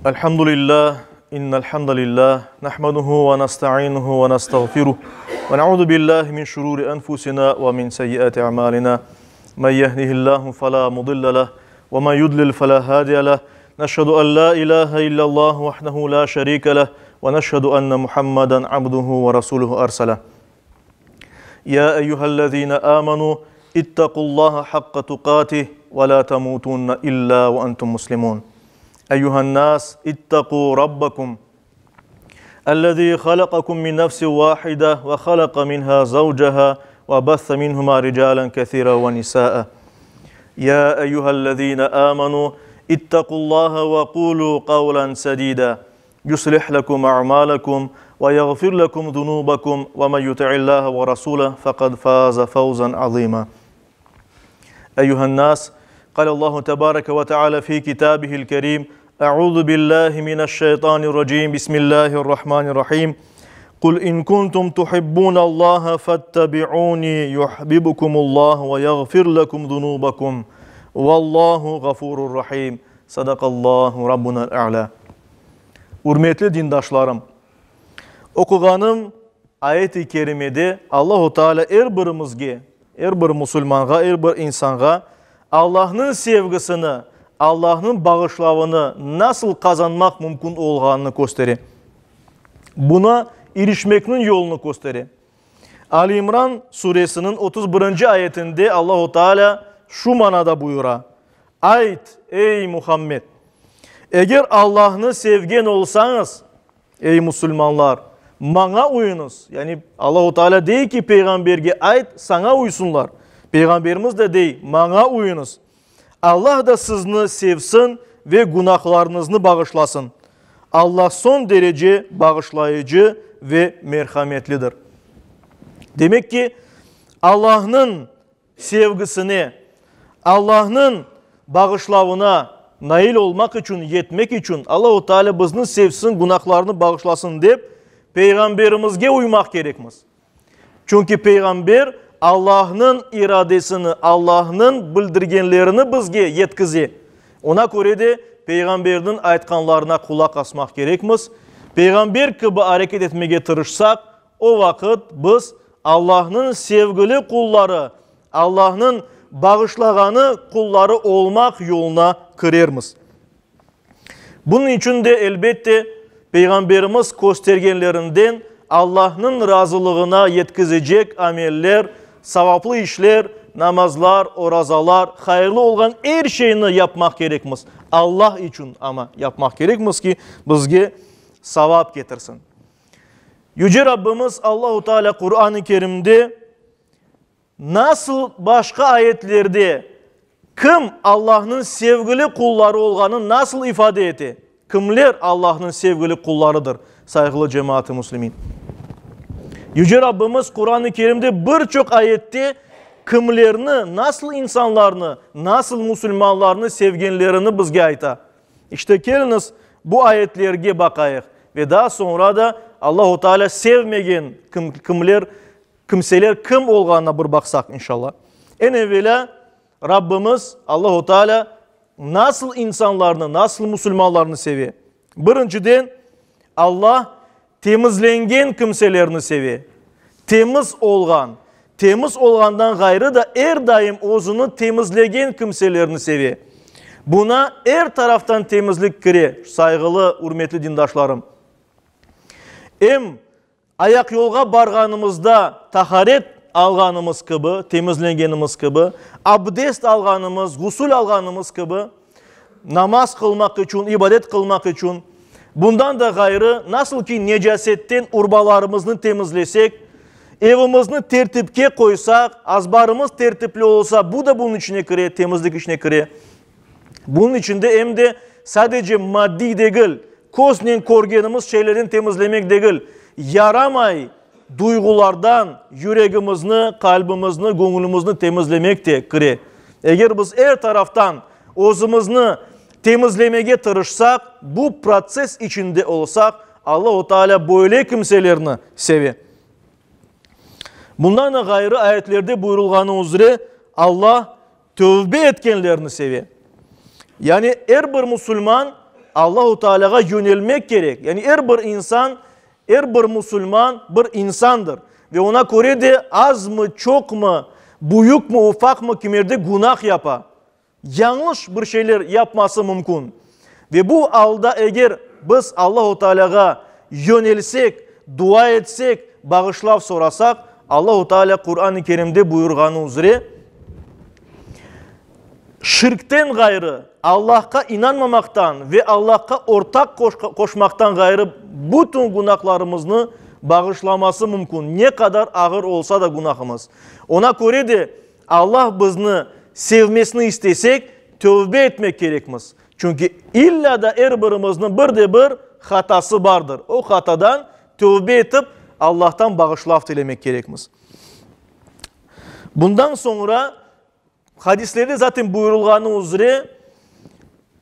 الحمد لله إن الحمد لله نحمده ونستعينه ونستغفره ونعوذ بالله من شرور أنفسنا ومن سيئات أعمالنا من يهده الله فلا مضل له ومن يضلل فلا هادي له نشهد أن لا إله إلا الله وحده لا شريك له ونشهد أن محمدا عبده ورسوله أرسله يا أيها الذين آمنوا اتقوا الله حق تقاته ولا تموتن إلا وأنتم مسلمون أيها الناس اتقوا ربكم الذي خلقكم من نفس واحدة وخلق منها زوجها وبث منهما رجالا كثيرا ونساء يا أيها الذين آمنوا اتقوا الله وقولوا قولا سديدا يصلح لكم أعمالكم ويغفر لكم ذنوبكم ومن يطع الله ورسوله فقد فاز فوزا عظيما أيها الناس قال الله تبارك وتعالى في كتابه الكريم أعوذ بالله من الشيطان الرجيم بسم الله الرحمن الرحيم قل إن كنتم تحبون الله فاتبعوني يحببكم الله ويغفر لكم ذنوبكم والله غفور رحيم صدق الله ربنا الأعلى Ürmetli dindaşlarım! Oquğanım ayet-i kerimede Allahu Teala er birimizge, er bir musulmanğa, er bir insanğa Allahnıñ sevgisini, Allahnıñ bağışlavını nasıl qazanmaq mümkün olğanını köstere. Buna irişmekniñ yolunı köstere. Ali İmran suresiniñ 31-nci ayetinde Allahu Teala şu manada buyura, Ayt, ey Muhammed! Eger Allahnı sevgen olsañız, ey musulmanlar, maña uyuñız. Yani Allahu Teala dey ki, peyğamberge ayt, saña uysunlar. Peyğamberimiz de dey, maña uyuñız. Allah da sizni sevsin ve günahlarıñıznı bağışlasın. Allah soñ derece bağışlayıcı ve merhametlidir. Demek ki, Allahnıñ sevgisine, Allahnıñ bağışlavına nail olmaq içün, yetmek içün, Allahu Teala bizni sevsin, günahlarını bağışlasın dep, Peyğamberimizge uymaq kerekmiz. Çünki Peyğamber Allahnıñ iradesini, Allahnıñ bildirgenlerini bizge yetkize. Ona köre de Peyğamberniñ aytqanlarına qulaq asmaq kerekmiz. Peyğamber kibi areket etmege tırışsaq, O vaqıt biz Allahnıñ sevgili qulları, Allahnıñ bağışlağanı qulları olmaq yoluna kirermiz. Bunıñ içün de, elbette, Peyğamberimiz köstergenlerinden Allahnıñ razılığına yetkizecek ameller, savaplı işler, namazlar, orazalar, hayırlı olğan er şeyni yapmaq kerekmiz. Allah içün amma yapmaq kerekmiz ki, bizge savap ketirsin. Yüce Rabbimiz Allahu Teala Quran-ı Kerimde nasıl başqa ayetlerde kim Allahnıñ sevgili qulları olğanın nasıl ifade ete? Kimler Allahnıñ sevgili qullarıdır, sayğılı cemaat-ı muslimin? Yüce Rabbimiz Quran-ı Kerimde bir çoq ayette kimlerni, nasıl insanlarnı, nasıl musulmanlarnı sevgenlerini bizge ayta. İşte keliñiz, bu ayetlerge baqayıq ve daa soñra da Allahu Teala sevmegen kim, kimler, kimseler kim olğanına bir baqsaq, inşallah. Eñ evelâ, Rabbimiz Allahu Teala nasıl insanlarnı, nasıl musulmanlarnı seve? Birinciden, Allah Temizlengen kimselerni seve. Temiz olğan, temiz olğandan ğayrı da er daim özüni temizlegen kimselerni seve. Buna er taraftan temizlik kire, sayğılı, ürmetli dindaşlarım. Em ayaqyolğa barğanımızda taharet alğanımız kibi, temizlengenimiz kibi, abdest alğanımız, ğusul alğanımız kibi, namaz qılmaq içün, ibadet qılmaq içün, bundan da ğayrı, nasıl ki necasetten urbalarımıznı temizlesek, evimizni tertipke qoysaq, azbarımız tertipli olsa, bu da bunıñ içine kire, temizlik içine kire. Bunıñ içinde em de sadece maddiy degil, köznen körgenimiz şeylerden temizlemek degil, yaramay duyğulardan yüregimizni, qalbimizni, göñlümizni temizlemek de kire. Eger biz er taraftan özümizni temizlemege tırışsaq, bu protsess içinde olsaq, Allahu Teala böyle kimselerni seve. Bundan da ğayrı ayetlerde buyurılğanı üzre Allah tövbe etkenlerni seve. Yani er bir musulman. Allahu Tealâğa yönelmek kerek. Yani er bir insan, er bir musulman bir insandır. Ve oña köre de azmı, çoqmı, büyükmi, ufaqmı kimerde günah yapa. Yañlış bir şeyler yapması mümkün. Ve bu alda eger biz Allahu Tealâğa yönelsek, dua etsek, bağışlav sorasaq, Allahu Tealâ Quran-ı Kerimde buyurğanı üzre, şirkten ğayrı, Allahqa inanmamaqtan ve Allahqa ortaq qoşmaqtan ğayrı bütün günahlarımıznı bağışlaması mümkün, ne qadar ağır olsa da günahımız. Oña köre de Allah bizni sevmesini istesek, tövbe etmek kerekmiz. Çünki illa da er birimizniñ bir de bir hatası bardır. O hatadan tövbe etip, Allahtan bağışlav tilemek kerekmiz. Bundan soñra, hadislerde zaten buyurılğanı üzre,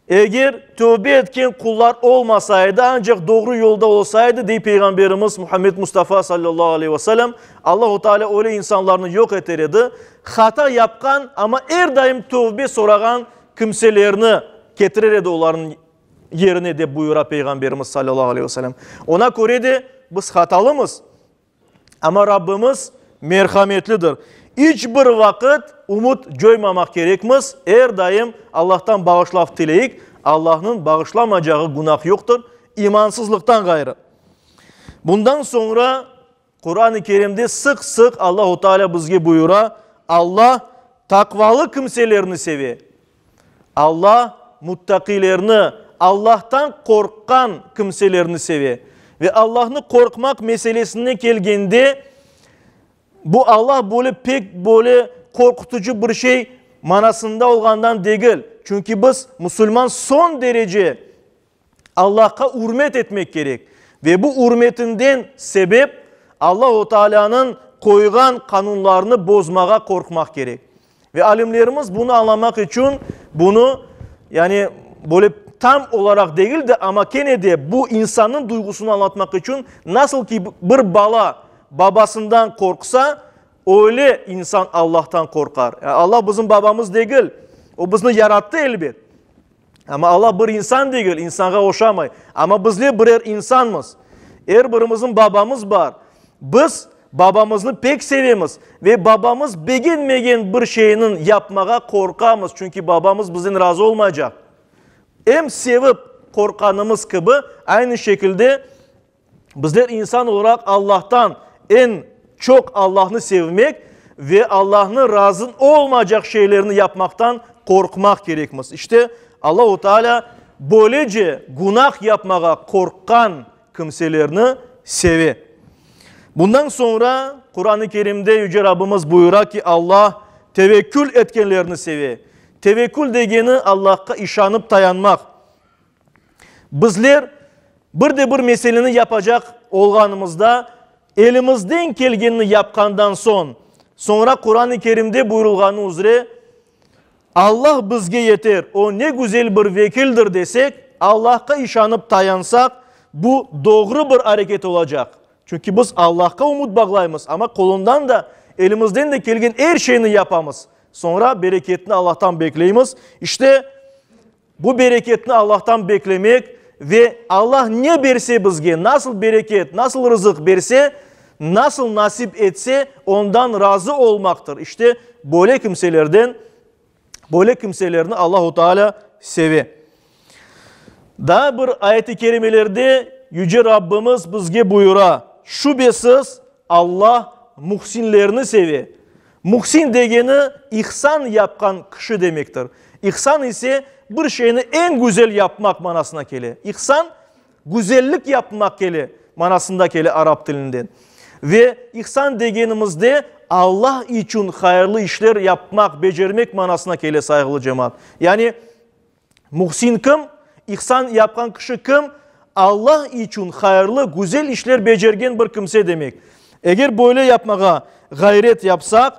Eger tövbe etken qullar olmasaydı, ancaq doğru yolda olsaydı, dey Peyğamberimiz Muhammed Mustafa sallallahu aleyhi ve sellem, Allahu Teala öyle insanlarnı yoq eter edi, hata yapqan, amma er daim tövbe sorağan kimselerni ketirer edi olarnıñ yerine, dep buyura Peyğamberimiz sallallahu aleyhi ve sellem. Oña köre de biz hatalımız. Amma Rabbimiz merhametlidir. İç bir vaqıt ümüt coymamaq kerekmiz, er daim Allahtan bağışlav tileyik, Allahnıñ bağışlamacağı günah yoqtır, imansızlıqtan ğayrı. Bundan soñra Quran-ı Kerimde sıq-sıq Allahu Teala bizge buyura, Allah taqvalı kimselerni seve. Alla muttaqilerni, Allahtan qorqqan kimselerni seve. Ve Allahnı qorqmaq meselesine kelgende, bu Allah böyle pek böyle qorqutıcı bir şey manasında olğandan degil. Çünki biz, musulman, soñ derece Allahqa ürmet etmek kerek. Ve bu ürmetinden sebep Allahu Tealânıñ qoyğan qanunlarını bozmağa qorqmaq kerek. Ve alimlerimiz bunı añlamaq içün bunı, yani böyle tam olaraq degil de, amma kene de bu insannıñ duyğusını añlatmaq içün, nasıl ki bir bala babasından qorqsa, öyle insan Allahtan qorqar. Yani Allah bizim babamız degil, O bizni yarattı elbet. Amma Alla bir insan degil, insanğa oşamay. Amma bizler birer insanmız. Er birimizniñ babamız bar. Biz babamıznı pek sevemiz ve babamız begenmegen bir şeyniñ yapmağa qorqamız, çünki babamız bizden razı olmaycaq. Em sevip qorqqanımız kibi, aynı şekilde Bizler insan olaraq Allahtan eñ çoq Allahnı sevmek ve Allahnı razı olmaycaq şeylerni yapmaqtan qorqmaq kerekmiz. İşte, Allahu Teala böylece günah yapmağa qorqqan kimselerni seve. Bundan soñra Quran-ı Kerimde Yüce Rabbimiz buyura ki, Allah tevekkül etkenlerni seve. Tevekkül degeni Allahqa işanıp tayanmaq. Bizler bir de bir meseleni yapacaq olğanımızda, elimizden kelgenini yapqandan soñ, soñra Quran-ı Kerimde buyurılğanı üzre, Allah bizge yeter, O ne güzel bir vekildir desek, Allahqa işanıp tayansaq, bu doğru bir areket olacaq. Çünki biz Allahqa ümüt bağlaymız, amma qolundan da, elimizden de kelgen er şeyni yapamız. Soñra bereketni Allahtan bekleymiz. İşte, Bu bereketni Allahtan beklemek ve Allah ne berse bizge, nasıl bereket, nasıl rızıq berse, nasıl nasip etse, ondan razı olmaqtır. İşte, böyle kimselerden, böyle kimselerni Allahu Teala seve. Daa bir ayet-i kerimelerde Yüce Rabbimiz bizge buyura, Şübesiz, Allah muhsinlerni seve. Muhsin degeni, ihsan yapqan kişi demektir. İhsan ise bir şeyni eñ güzel yapmaq manasına kele. İhsan, güzellik yapmaq kele manasında kele arap tilinden. Ve ihsan degenimizde Allah içün hayırlı işler yapmaq, becermek manasına kele, sayğılı cemaat. Yani, Muhsin kim? İhsan yapqan kişi kim? Allah içün hayırlı, güzel işler becergen bir kimse demek. Eger böyle yapmağa ğayret yapsaq,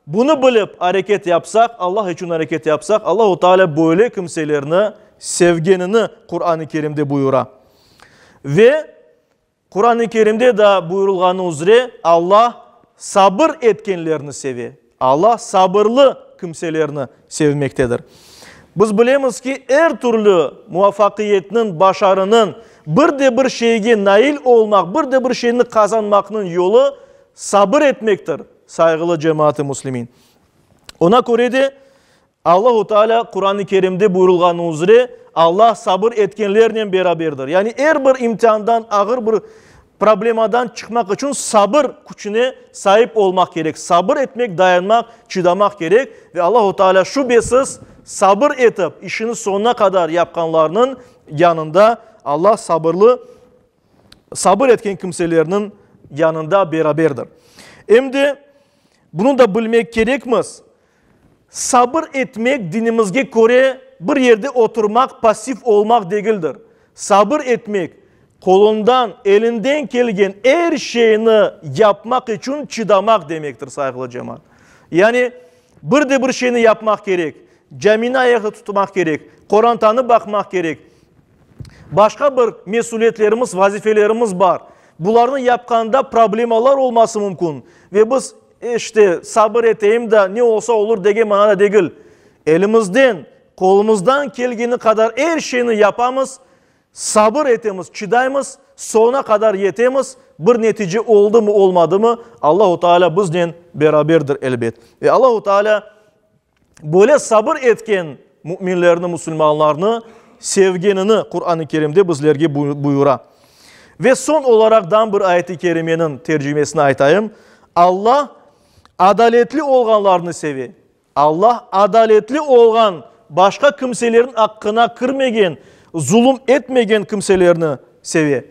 bunı bilip areket yapsaq, Allah içün areket yapsaq, Allahu Teala böyle kimselerni sevgenini Quran-ı Kerimde buyura. Ve Quran-ı Kerimde da buyurılğanı üzre, Alla sabır etkenlerni seve. Alla sabırlı kimselerni sevmektedir. Biz bilemiz ki, er türlü muvafaqiyetniñ, başarınıñ, bir de bir şeyge nail olmaq, bir de bir şeyni qazanmaqnıñ yolu sabır etmektir, sayğılı cemaat-ı müslimin. Oña köre de Allahu Teala Quran-ı Kerimde buyurılğanı üzre, Allah sabır etkenlernen beraberdir. Yani er bir imtiandan, ağır bir problemadan çıqmaq içün sabır küçüne saip olmaq kerek. Sabır etmek, dayanmaq, çıdamaq kerek. Ve Allahu Teala şübesiz sabır etip, işini soñuna qadar yapqanlarnıñ yanında Allah sabırlı, sabır etken kimselerniñ yanında beraberdir. Em de bunı da bilmek kerekmiz, Sabır etmek dinimizge köre bir yerde oturmaq, passiv olmaq degildir. Sabır etmek, qolundan, elinden kelgen er şeyni yapmaq içün çıdamaq demektir, sayğılı cemaat. Yani bir de bir şeyni yapmaq kerek, camini ayaqta tutmaq kerek, qorantanı baqmaq kerek, başqa bir mesüliyetlerimiz, vazifelerimiz bar. Bularnı yapqanda problemalar olması mümkün ve biz İşte, sabır eteyim da, ne olsa olur degen manada degil. Elimizden, qolumızdan kelgeni qadar er şeyni yapamız, sabır etemiz, çıdaymız, soñuna qadar yetemiz, bir netice oldımı, olmadımı, Allahu Teala biznen beraberdir, elbet. Ve Allahu Teala böyle sabır etken müminlerni, musulmanlarnı sevgenini Quran-ı Kerimde bizlerge buyura. Ve soñ olaraq daa bir ayet-i kerimeniñ tercimesini aytayım, Alla adaletli olğanlarnı seve. Alla adaletli olğan, başqa kimselerniñ aqqına kirmegen, zulum etmegen kimselerni seve.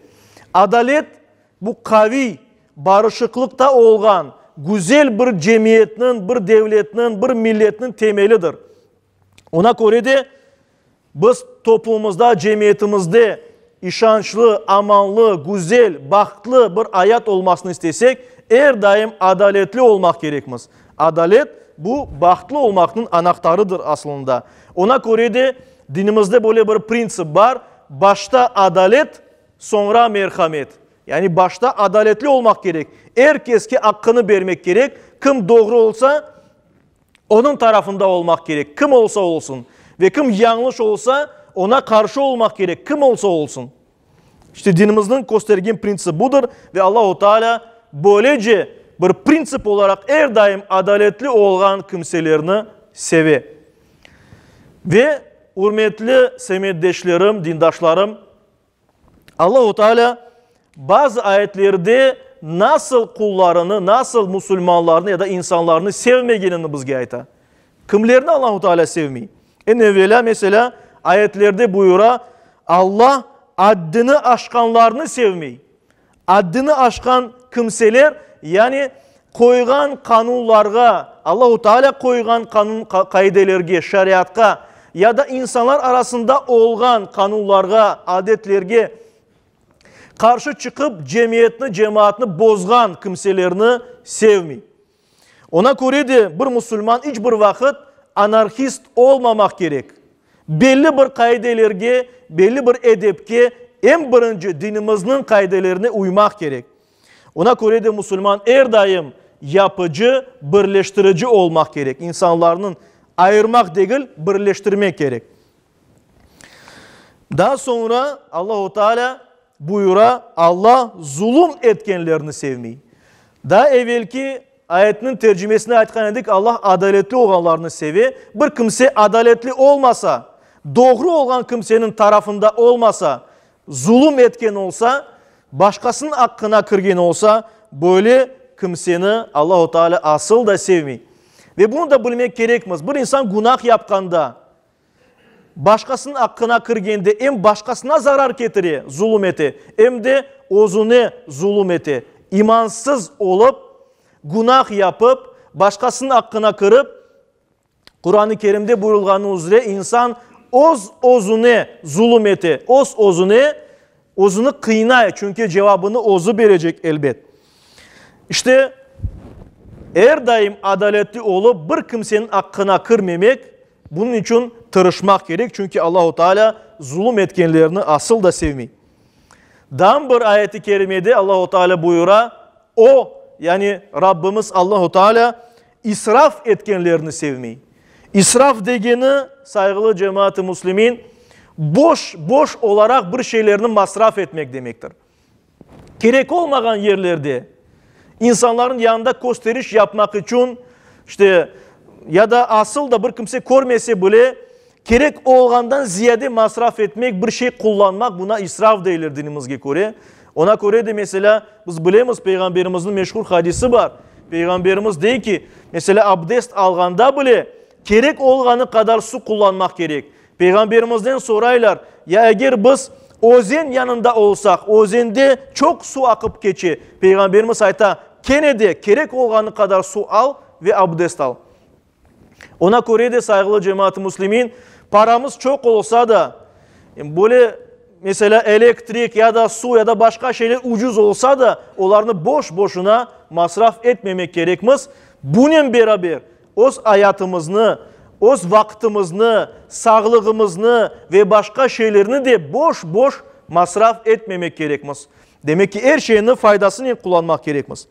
Adalet, bu qaviy, barışıqlıqta olğan güzel bir cemiyetniñ, bir devletniñ, bir milletniñ temelidir. Ona köre de biz toplumımızda, cemiyetimizde işançlı, amanlı, güzel, bahtlı bir ayat olmasını istesek, er daim adaletli olmaq kerekmiz. Adalet, bu bahtlı olmaqnıñ anahtarıdır aslında. Ona köre de dinimizde böyle bir printsip bar, başta adalet, soñra merhamet. Yani başta adaletli olmaq kerek, er keske aqqını bermek kerek, kim doğru olsa, onıñ tarafında olmaq kerek, kim olsa olsun, ve kim yañlış olsa, oña qarşı olmaq kerek, kim olsa olsun. İşte dinimizniñ köstergen printsipi budır ve Allahu Teala böylece bir printsip olaraq er daim adaletli olğan kimselerni seve. Ve ürmetli semetdeşlerim, dindaşlarım, Allahu Teala bazı ayetlerde nasıl qullarını, nasıl musulmanlarnı ya da insanlarnı sevmegenini bizge ayta. Kimlerni Allahu Teala sevmey? Eñ evelâ, meselâ, ayetlerde buyura, Alla addini aşqanlarnı sevmey. Addini aşqan kimseler, yani qoyğan qanunlarğa, Allahu Teala qoyğan qanun qaidelerge, şariatqa ya da insanlar arasında olğan qanunlarğa, adetlerge qarşı çıqıp cemiyetni, cemaatnı bozğan kimselerni sevmey. Oña köre de bir musulman iç bir vaqıt anarhist olmamaq kerek. Belli bir qaidelerge, belli bir edepke, eñ birinci dinimizniñ qaidelerine uymaq kerek. Oña köre de musulman er daim yapıcı, birleştirici olmaq kerek, insanlarnıñ ayırmaq degil, birleştirmek kerek. Daa soñra Allahu Teala buyura, Alla zulum etkenlerni sevmey. Daa evelki ayetniñ tercimesinde aytqan edik, Alla adaletli olğanlarnı seve. Bir kimse adaletli olmasa, doğru olğan kimseniñ tarafında olmasa, zulum etken olsa, başqasınıñ aqqına kirgen olsa, böyle kimseni Allahu Teala asıl da sevmey. Ve bunı da bilmek kerekmiz, bir insan günah yapqanda, Başqasınıñ aqqına kirgende em başqasına zarar ketire, zulum ete, em de özüne zulum ete. İmansız olıp, günah yapıp, başqasınıñ aqqına kirip, Quran-ı Kerimde buyurılğanı üzre insan öz-özüne zulum ete, öz-özüne, özüni qıynay, çünki cevabını özü berecek, elbet. İşte, er daim adaletli olıp, bir kimseniñ aqqına kirmemek, bunıñ içün tırışmaq kerek, çünki Allahu Teala zulum etkenlerni asıl da sevmey. Daa bir ayet-i kerimede Allahu Teala buyura, O, yani Rabbimiz Allahu Teala, israf etkenlerni sevmey. İsraf degeni. sayğılı cemaat-ı müslimin, boş, boş olaraq bir şeylerni masraf etmek demektir. Kerek olmağan yerlerde insanların yanında kösteriş yapmaq içün, işte, ya da asıl da bir kimse körmese bile, kerek olğandan ziyade masraf etmek, bir şey qullanmaq, buna israf deyler dinimizge köre. Ona köre de, meselâ, biz bilemiz, Peyğamberimizniñ meşhur hadisi bar. Peyğamberimiz dey ki, meselâ, abdest alğanda bile kerek olğanı qadar su qullanmaq kerek. Peyğamberimizden soraylar, Ya eger biz özen yanında olsaq, özende çoq su aqıp keçe? Peyğamberimiz ayta, Kene de kerek olğanı qadar su al ve abdest al. Ona köre de, sayğılı cemaat-ı müslimin, paramız çoq olsa da, böyle, meselâ, elektrik ya da su ya da başqa şeyler ucuz olsa da, olarnı boş-boşuna masraf etmemek kerekmiz. Bunen beraber, Öz ayatımıznı, öz vaqtımıznı, sağlığımıznı ve başqa şeylerni de boş-boş masraf etmemek kerekmiz. Demek ki, er şeyni faydasınen qullanmaq kerekmiz.